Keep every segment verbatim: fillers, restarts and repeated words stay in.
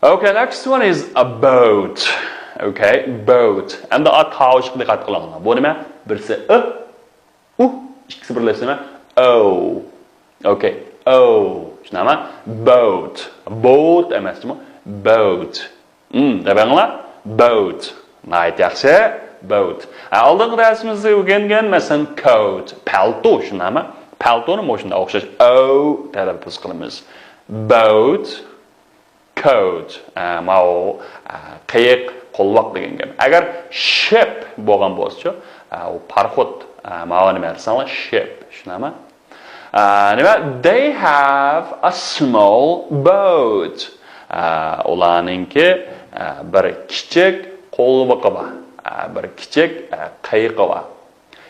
Okay, next one is a boat. Okay, boat. ئەمدى ئا تاۋۇشقا دىققەت قىلىڭلار. بۇ نېمە؟ بىرسى ئى، ئۇ، ئىككىسى بىرلەشسە نېمە؟ ئو. Okay, ئو. چۈشىنەما؟ Boat. Boat ئەمەس جۇمۇ. Boat. ھم، دەپ بېقىڭلار. Boat. ناھايىتى ياخشى. Boat. ھە، ئالدىنقى دەرسىمىزدە ئۆگەنگەن، مەسىلەن، coat. پەلتو، شۇنداقمۇ؟ پەلتونى مۇشۇنداق ئوخشاش ئو تەلەپپۇز قىلىمىز. Boat. Coat، ئە، ماۋۇ، ئە، قېيىق، قولۋاق دېگەن گەپ. ئەگەر ship بولغان بولسىچۇ، ئە، ئۇ پاراخوت، ئە، ماۋۇ نېمە دېسەڭلار، ship، شۇنداقمۇ؟ ئە، نېمە؟ They have a small boat. ئە، ئۇلارنىڭكى، ئە، بىر كىچىك قولۋىقى بار. ئە، بىر كىچىك، ئە، قېيىقى بار.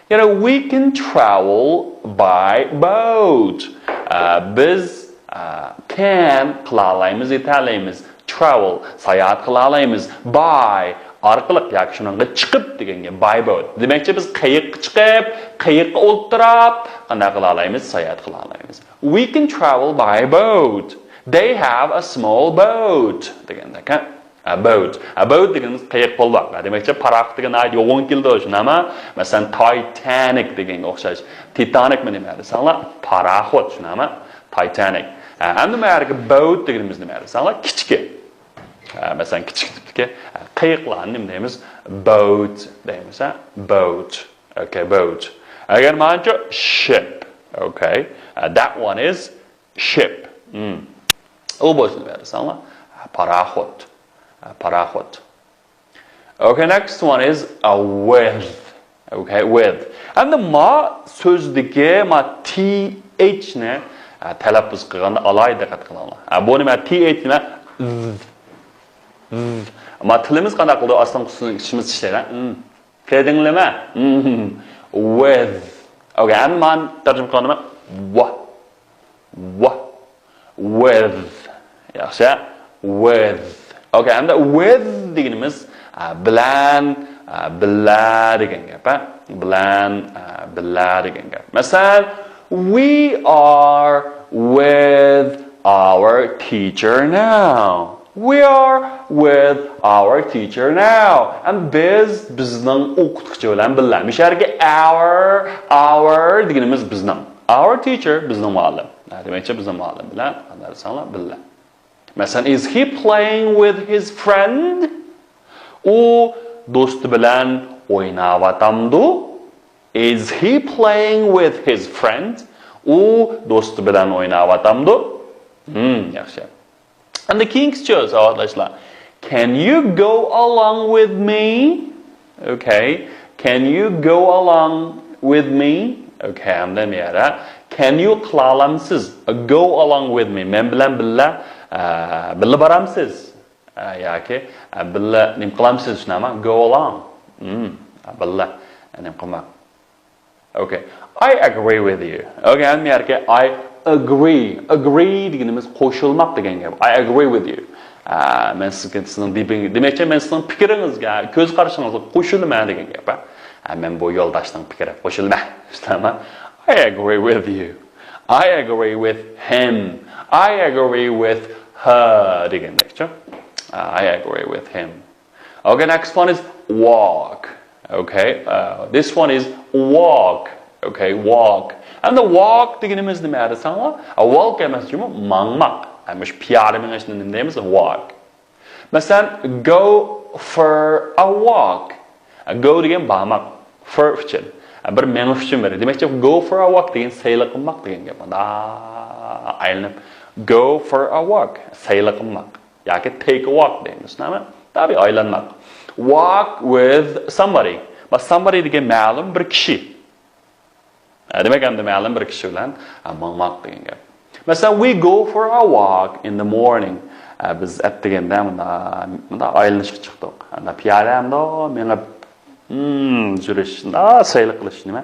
You know, we can travel by boat. ئە، بىز، ئە، can، قىلالايمىز، يېتەلەيمىز. Travel، ساياھەت قىلالايمىز. By، ئارقىلىق ياكى شۇنىڭغا چىقىپ دېگەن گەپ. By boat. دېمەكچى، بىز قېيىققا چىقىپ، قېيىققا ئولتۇراپ، قانداق قىلالايمىز؟ ساياھەت قىلالايمىز. We can travel by boat. They have a small boat. دېگەندەك، ھە؟ A boat. A boat دېگىنىمىز قېيىق، قولۋاق. دېمەكچى، پاراخوت دېگەن ناھايىتى يوغان كېلىدۇ، شۇنداقمۇ؟ مەسىلەن، Titanic دېگەنگە ئوخشاش. تىتانىكمۇ نېمە دېسەڭلار؟ پاراخوت، شۇنداقمۇ؟ Titanic. ئە، ئەمدى بۇ يەردىكى boat دېگىنىمىز نېمە دېسەڭلار؟ كىچىكى. ئە، مەسىلەن، كىچىك تىپتىكى، ئە، قېيىقلارنى نېمە دەيمىز؟ Boat دەيمىز، ھە؟ Boat. Okay, boat. ئەگەر مانچە ship. Okay. ئە، that one is ship. ھم. ئۇ بولسا نېمە دېسەڭلار؟ پاراخوت. پاراخوت. Okay, next one is a with. Okay, with. ئەمدى ما سۆزدىكى ما T H نى، ئە، تەلەپپۇز قىلغاندا ئالاھىدە دىققەت قىلىڭلار. ئە، بۇ نېمە؟ T H نېمە؟ Z. Z. ما تىلىمىز قانداق قىلىدۇ؟ ئاستىن ئۈستىن ئىچىمىز ئىشلەيدۇ. ھم. كۆردۈڭلارمۇ؟ ھم. With. Okay, ئەمدى مانا تەرجىمە قىلغاندا ۋا. ۋا. With. ياخشى. With. Okay, ئەمدى with دېگىنىمىز، ئە، بىلەن، ئە، بىللە دېگەن گەپ، ھە؟ بىلەن، ئە، بىللە دېگەن گەپ. مەسىلەن، We are with our teacher now. We are with our teacher now. ئەمدى بىز بىزنىڭ ئوقۇتقۇچى بىلەن بىللە. مۇشۇ يەردىكى our، our دېگىنىمىز بىزنىڭ. Our teacher بىزنىڭ مۇئەللىم. نېمە دېمەكچى؟ بىزنىڭ مۇئەللىم بىلەن قانداق دېسەڭلار بىللە. مەسىلەن، is he playing with his friend? ئۇ دوستى بىلەن ئويناۋاتامدۇ؟ Is he playing with his friend? ئۇ دوستى بىلەن ئويناۋاتامدۇ؟ ھم، ياخشى. ئەمدى كېيىنكىسىچۇ، ساۋاقداشلار. Can you go along with me? Okay. Can you go along with me? Okay, ئەمدى مەيەردە can you قىلالامسىز؟ Go along with me. مەن بىلەن بىللە، ئە، بىللە بارامسىز؟ ئە، ياكى، ئە، بىللە نېمە قىلامسىز، شۇنداقمۇ؟ Go along. ھم، بىللە نېمە قىلماق. Okay. I agree with you. Okay, ئەمدى يەردىكى I agree. Agree دېگىنىمىز قوشۇلماق دېگەن گەپ. I agree with you. ئە، مەن سىزگە، سىزنىڭ دېپىڭ-، دېمەكچى، مەن سىزنىڭ پىكرىڭىزگە، كۆز قارىشىڭىزغا قوشۇلىمەن دېگەن گەپ، ھە؟ ئە، مەن بۇ يولداشنىڭ پىكرىگە قوشۇلىمەن. شۇنداقمۇ؟ I agree with you. I agree with him. I agree with her دېگەندەكچۇ. ئە، I agree with him. Okay, next one is walk. Okay, uh, this one is walk. Okay, walk. ئەمدى walk دېگىنىمىز نېمە دېسەڭلار؟ ئە، walk ئەمەس جۇمۇ، ماڭماق. ئە، مۇشۇ پىيادە مېڭىشنى نېمە دەيمىز؟ Walk. مەسىلەن، go for a walk. Go دېگەن بارماق. For ئۈچۈن. بىر مېڭىش ئۈچۈن بېرىدۇ. دېمەكچى، go for a walk دېگەن سەيلە قىلماق دېگەن گەپ. مۇنداق ئايلىنىپ، go for a walk. سەيلە قىلماق. ياكى take a walk دەيمىز. نېمە؟ تەبىئىي ئايلانماق. Walk with somebody. بۇ somebody دېگەن مەلۇم بىر كىشى. ئە، دېمەك، ئەمدى مەلۇم بىر كىشى بىلەن، ئە، ماڭماق دېگەن گەپ. مەسىلەن، we go for a walk in the morning. ئە، بىز ئەتىگەندە مۇنداق، مۇنداق ئايلىنىشقا چىقتۇق. ئەمدى پىيادە ئەمدى مېڭىپ، ھىم، يۈرۈش، مۇنداق سەيلە قىلىش نېمە؟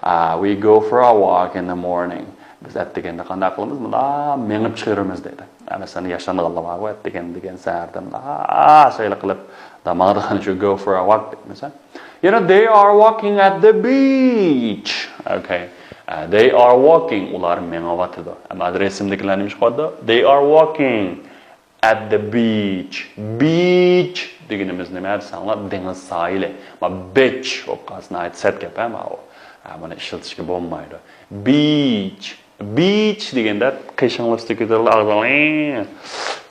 ئە، we go for a walk in the morning. بىز ئەتىگەندە قانداق قىلىمىز؟ مۇنداق مېڭىپ چىقىۋېرىمىز دەيدۇ. ئە، مەسىلەن، ياشانغانلار بارغۇ، ئەتىگەن دېگەن سەھەردە مۇنداق سەيلە قىلىپ، مۇنداق ماڭىدىغان شۇ go for a walk دەيمىز. You know, they are walking at the beach. Okay. ئە، they are walking. ئۇلار مېڭىۋاتىدۇ. ئەمما رەسىمدىكىلەر نېمە ئىش قىلىدۇ؟ They are walking at the beach. Beach دېگىنىمىز نېمە دېسەڭلار، دېڭىز ساھىلى. ما beach بولۇپ قالسا ناھايىتى سەت گەپ ھە ماۋۇ. ھە، بۇنى ئىشلىتىشكە بولمايدۇ. Beach. Beach دېگەندە قېشىڭلار ئۈستىگە كۆتۈرۈلۈپ ئاغزىڭلار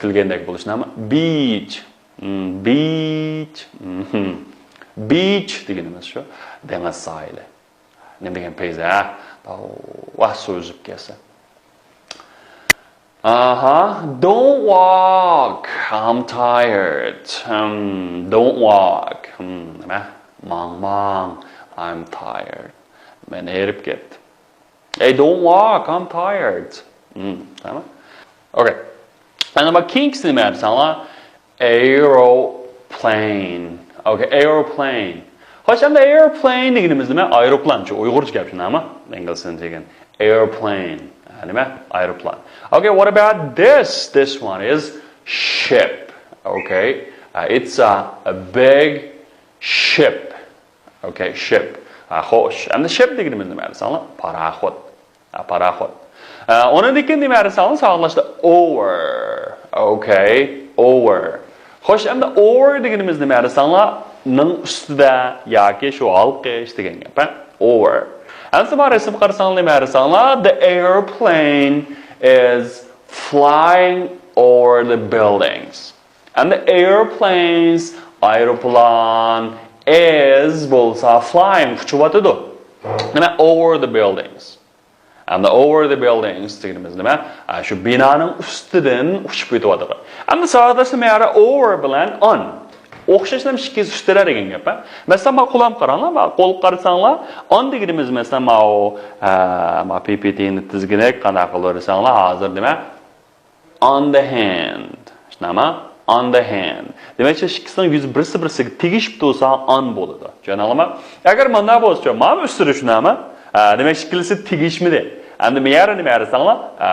كۈلگەندەك بولۇش نېمە؟ Beach. Hmm, beach. Mhm. Beach دېگىنىمىز شۇ دېڭىز ساھىلى. نېمە دېگەن پەيزى ھە؟ ۋاھ سۇ ئۈزۈپ كەلسە. ئاھا، don't walk, I'm tired. Hmm, don't walk. Hmm, نېمە؟ ماڭماڭ. I'm tired. مەن ھېرىپ كەتتىم. Hey, don't walk, I'm tired. Hmm, تامام. Okay. ئەنە بۇ كېيىنكىسى نېمە دېسەڭلار؟ Aeroplane. Okay, aeroplane. خوش، ئەمدى aeroplane دېگىنىمىز نېمە؟ ئايروپىلان. شۇ ئۇيغۇرچە گەپ شۇ نېمە؟ ئىنگلىزچىدىن كېيىن. Airplane. ھە، نېمە؟ ئايروپىلان. Okay, what about this? This one is ship. Okay. Uh, it's a, a big ship. Okay, ship. ھە، خوش. ئەمدى ship دېگىنىمىز نېمە دېسەڭلار؟ پاراخوت. ھە، پاراخوت. ھە، ئۇنىڭدىن كېيىن نېمە دېسەڭلار؟ ساۋاقداشلار، over. Okay, over. خوش، ئەمدى over دېگىنىمىز نېمە دېسەڭلار؟ نىڭ ئۈستىدە ياكى شۇ ھالقىش دېگەن گەپ، ھە؟ Over. ئەمدى مانا رەسىمگە قارىساڭلار نېمە دېسەڭلار؟ The airplane is flying over the buildings. And the airplanes، ئايروپىلان، is بولسا flying، ئۇچۇۋاتىدۇ. نېمە؟ Over the buildings. And the over the buildings دېگىنىمىز نېمە؟ ئە، شۇ بىنانىڭ ئۈستىدىن ئۇچۇپ ئۆتۈۋاتىدۇ. ئەمدى ساۋاقداشلار، مەيەردە over بىلەن on ئوخشاش نېمە؟ ئىككىسى ئۈستىدە دېگەن گەپ. مەسىلەن، ما قولۇم قاراڭلار، ما قول قارىساڭلار، on دېگىنىمىز مەسىلەن ماۋۇ، ئە، ما P P T نى تىزگىنەك قانداق قىلىۋەرسەڭلار ھازىر نېمە؟ On the hand. شۇنداقمۇ؟ On the hand. دېمەك، شۇ ئىككىسىنىڭ يۈزى بىرسى-بىرسىگە تېگىشىپ تۇرسا، on بولىدۇ. چۈشەندىڭلارمۇ؟ ئەگەر مۇنداق بولسىچۇ، مانا ئۈستىدە شۇنداقمۇ؟ ئە، دېمەك، ئىككىلىسى تېگىشمىدى. ئەمدى مەيەردە نېمە دېسەڭلار؟ ئە،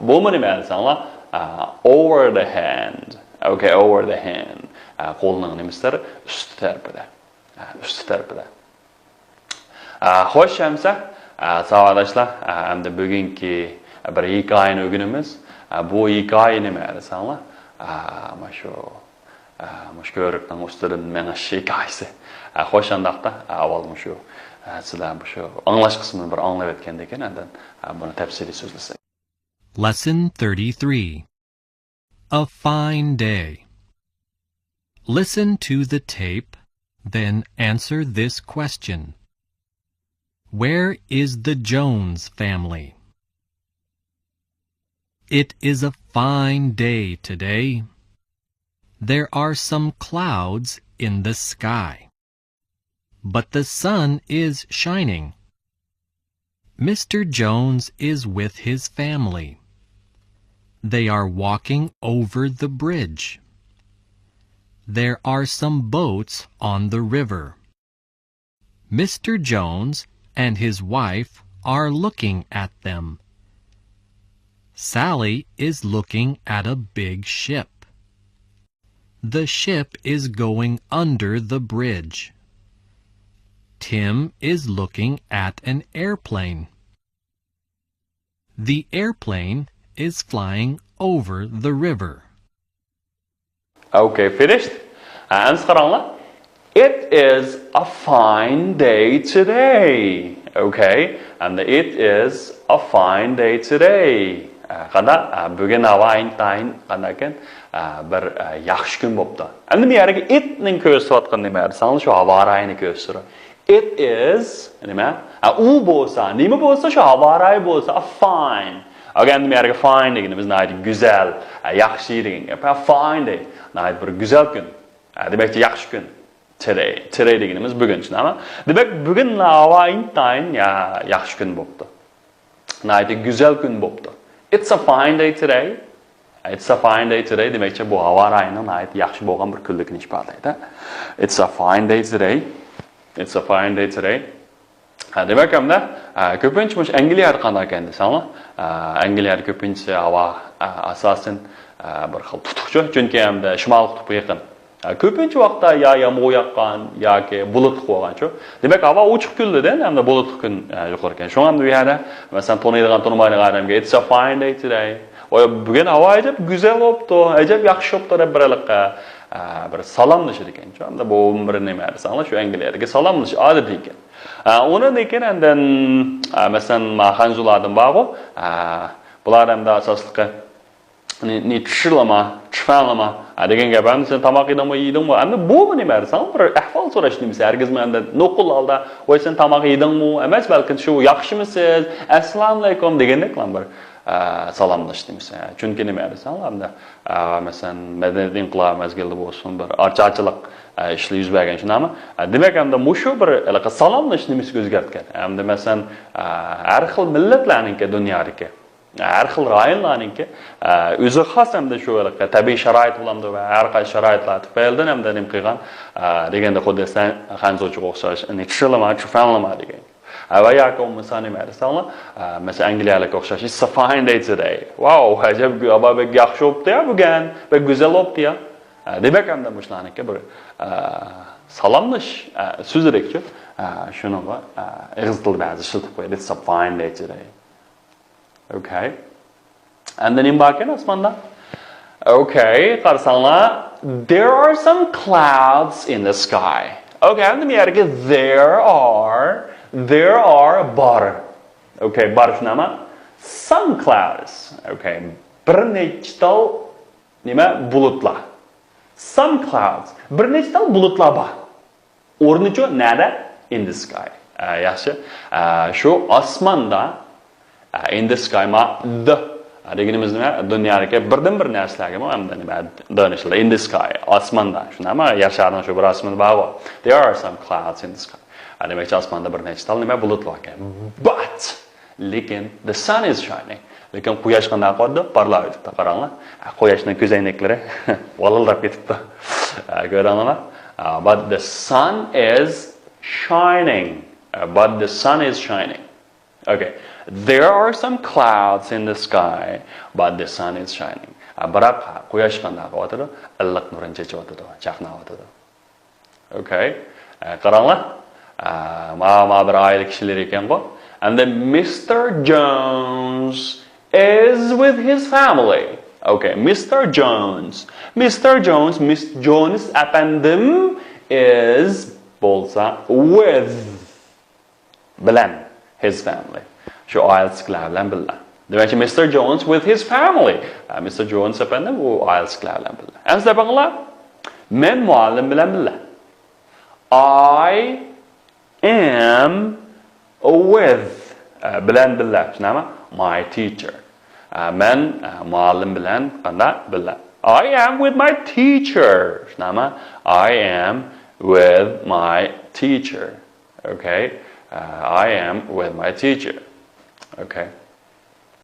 بۇمۇ نېمە دېسەڭلار؟ ئە، over the hand. Okay, over the hand. ئە، قولنىڭ نېمىسى تەرەپ؟ ئۈستى تەرىپىدە. ئە، ئۈستى تەرىپىدە. ئە، خوش ئەمسە، ئە، ساۋاقداشلار، ئە، ئەمدى بۈگۈنكى بىر ھېكايىنى ئۆگىنىمىز. ئە، بۇ ھېكايە نېمە دېسەڭلار؟ ئە، مانا شۇ، ئە، مۇشۇ كۆۋرۈكنىڭ ئۈستىدىن مېڭىش ھېكايىسى. ئە، خوش ئانداقتا، ئە، ئاۋۋال مۇشۇ، ئە، سىلەر مۇشۇ ئاڭلاش قىسمىنى بىر ئاڭلىۋەتكەندىن كېيىن، ئاندىن، ئە، بۇنى تەپسىلىي سۆزلىسەك. Lesson thirty-three. A fine day. Listen to the tape, then answer this question. Where is the Jones family? It is a fine day today. There are some clouds in the sky. But the sun is shining. Mister Jones is with his family. They are walking over the bridge. There are some boats on the river. Mister Jones and his wife are looking at them. Sally is looking at a big ship. The ship is going under the bridge. Tim is looking at an airplane. The airplane is flying over the river. Okay, finished. ئەمسە قاراڭلار. It is a fine day today. Okay, and it is a fine day today. قانداق؟ بۈگۈن ھاۋا ئىنتايىن قانداق ئىكەن؟ بىر ياخشى كۈن بوپتۇ. ئەمدى بۇ يەردىكى it نىڭ كۆرسىتىۋاتقىنى نېمە دېسەڭلار، شۇ ھاۋا رايىنى كۆرسىتىدۇ. It is نېمە؟ ئۇ بولسا، نېمە بولسا، شۇ ھاۋا رايى بولسا، a fine. ئەگەر ئەمدى بۇ يەرگە fine دېگىنىمىز ناھايىتى گۈزەل، ياخشى دېگەن گەپ. Fine day. ناھايىتى بىر گۈزەل كۈن. دېمەكچى ياخشى كۈن. Today. Today دېگىنىمىز بۈگۈن، شۇنداقمۇ؟ دېمەك، بۈگۈن ھاۋا ئىنتايىن يا-، ياخشى كۈن بوپتۇ. ناھايىتى گۈزەل كۈن بوپتۇ. It's a fine day today. It's a fine day today دېمەكچى، بۇ ھاۋا رايىنىڭ ناھايىتى ياخشى بولغان بىر كۈنلۈكىنى ئىپادىلەيدۇ. It's a fine day today. It's a fine day today. ھە، دېمەك، ھەمدە، ھە، كۆپىنچە مۇشۇ ئەنگلىيەدە قانداق ئىكەن دېسەڭلار، ھە، ئەنگلىيەدە كۆپىنچە ھاۋا، ھە، ئاساسەن، ھە، بىر خىل تۇتۇقچۇ، چۈنكى ھەمدە شىمال قۇتۇپقا يېقىن. ھە، كۆپىنچە ۋاقىتتا يا يامغۇر ياغقان ياكى بۇلۇتلۇق بولغانچۇ. دېمەك، ھاۋا ئوچۇق كۈنلىرىدىن ھەمدە بۇلۇتلۇق كۈن، ھە، يۇقىرى ئىكەن. شۇڭا ھەمدە بۇ يەردە، مەسىلەن، تونۇيدىغان، تونۇمايدىغان ئادەمگە، It's a fine day today. ۋاي، بۈگۈن ھاۋا ئەجەب گۈزەل بوپتۇ، ئەجەب ياخشى بوپتۇ دەپ بىر ھېلىقى، ئە، بىر سالاملىشىدىكەن. ئەمدى بۇ بىر نېمە دېسەڭلار، شۇ ئەنگلىيەدىكى سالاملىشىش ئادىتى ئىكەن. ئە، ئۇنىڭدىن كېيىن ئاندىن، ئە، مەسىلەن، ما خەنزۇلاردىن بارغۇ، ئە، بۇلار ئەمدى ئاساسلىقى نى، نى چىشىلىما، چىفەنلىما، ئە، دېگەن گەپ. ئەمدى سەن تاماق يېدىڭمۇ، يېدىڭمۇ؟ ئەمدى بۇمۇ نېمە دېسەڭ، بىر ئەھۋال سوراش نېمىسى. ھەرگىزمۇ ئەمدى نوقۇل ھالدا، ۋاي، سەن تاماق يېدىڭمۇ؟ ئەمەس، بەلكىم شۇ ياخشىمۇسىز، ئەسسالامۇئەلەيكۇم دېگەندەكلا بىر، ئە، سالاملىشىش نېمىسى. چۈنكى نېمە دېسەڭلار، ئەمدى، ئە، مەسىلەن، مەدەنىيەت ئىنقىلابى مەزگىلىدە بولسۇن، بىر ئارچاچىلىق، ئە، ئىشلار يۈز بەرگەن، شۇنداقمۇ؟ ئە، دېمەك، ئەمدى مۇشۇ بىر ھېلىقى سالاملىشىش نېمىسىگە ئۆزگەرتكەن. ئەمدى، مەسىلەن، ئە، ھەر خىل مىللەتلەرنىڭكى دۇنيادىكى ھەر خىل رايونلارنىڭكى، ئە، ئۆزىگە خاس ئەمدى شۇ ھېلىقى تەبىئىي شارائىتى بولامدۇ ۋە ھەر قايسى شارائىتلار تۈپەيلىدىن ئەمدى نېمە قىلغان، ئە، دېگەندە خۇددى سەن خەنزۇچىغا ئوخشاش، نى چىشىلىما، چىفەنلىما دېگەن. ئە، ۋە ياكى بولمىسا نېمە دېسەڭلار، ئە، مەسىلەن، ئەنگلىيەلىككە ئوخشاش، it's a fine day today. ۋاۋ، ئەجەب، ھاۋا بەك ياخشى بوپتۇ يا بۈگۈن، بەك گۈزەل بوپتۇ يا. ئە، دېمەك، ئەمدى مۇشۇلارنىڭكى بىر، ئە، سالاملىشىش، ئە، سۆزىدەكچۇ، ئە، شۇنىڭغا، ئە، ئېغىز تىلىدا بەزى ئىشلىتىپ قويىدۇ، it's a fine day today. Okay. ئەمدى نېمە باركەن ئاسماندا؟ Okay، قارىساڭلار، there are some clouds in the sky. Okay، ئەمدى بۇ يەرگە there are، there are بار. Okay، بار شۇنداقمۇ؟ Some clouds. Okay، بىر نەچچە تال نېمە؟ بۇلۇتلار. Some clouds. بىر نەچچە تال بۇلۇتلار بار. ئورنىچۇ نەدە؟ In the sky. ئە، ياخشى. ئە، شۇ ئاسماندا، ئە، in the sky، ما، the، ئە، دېگىنىمىز نېمە؟ دۇنيادىكى بىردىن بىر نەرسىلەرگىمۇ ئەمدى نېمە؟ The نېمە؟ In the sky. ئاسماندا. شۇنداقمۇ؟ يەر شارىنىڭ شۇ بىر ئاسمىنى بارغۇ. There are some clouds in the sky. ئە، دېمەكچى، ئاسماندا بىر نەچچە تال نېمە؟ بۇلۇت باركەن. But لېكىن the sun is shining. لېكىن قۇياش قانداق قىلىۋاتىدۇ؟ پارلاۋېتىپتۇ، قاراڭلار. قۇياشنىڭ كۆزەينەكلىرى ۋالىلداپ كېتىپتۇ. كۆردۈڭلارمۇ؟ But the sun is shining. But the sun is shining. Okay. There are some clouds in the sky, but the sun is shining. بىراق قۇياش قانداق قىلىۋاتىدۇ؟ ئىللىق نۇرىنى چېچىۋاتىدۇ، چاقناۋاتىدۇ. Okay. ئە، قاراڭلار. ئە، ما، ما بىر ئائىلە كىشىلىرى ئىكەنغۇ. And then Mister Jones is with his family. Okay, Mister Jones. Mister Jones، مىس جونس ئەپەندىم is بولسا with. بىلەن، his family. شۇ ئائىلىسىدىكىلەر بىلەن بىللە. دېمەكچى، Mister Jones with his family. ئە، مىستېر جونس ئەپەندىم ئۇ ئائىلىسىدىكىلەر بىلەن بىللە. ئەمدى دەپ بېقىڭلار. مەن مۇئەللىم بىلەن بىللە. I am with، ئە، بىلەن بىللە. شۇنداقمۇ؟ My teacher. ئە، مەن، ئە، مۇئەللىم بىلەن قانداق؟ بىللە. I am with my teacher. شۇنداقمۇ؟ I am with my teacher. Okay. Uh, I am with my teacher. Okay.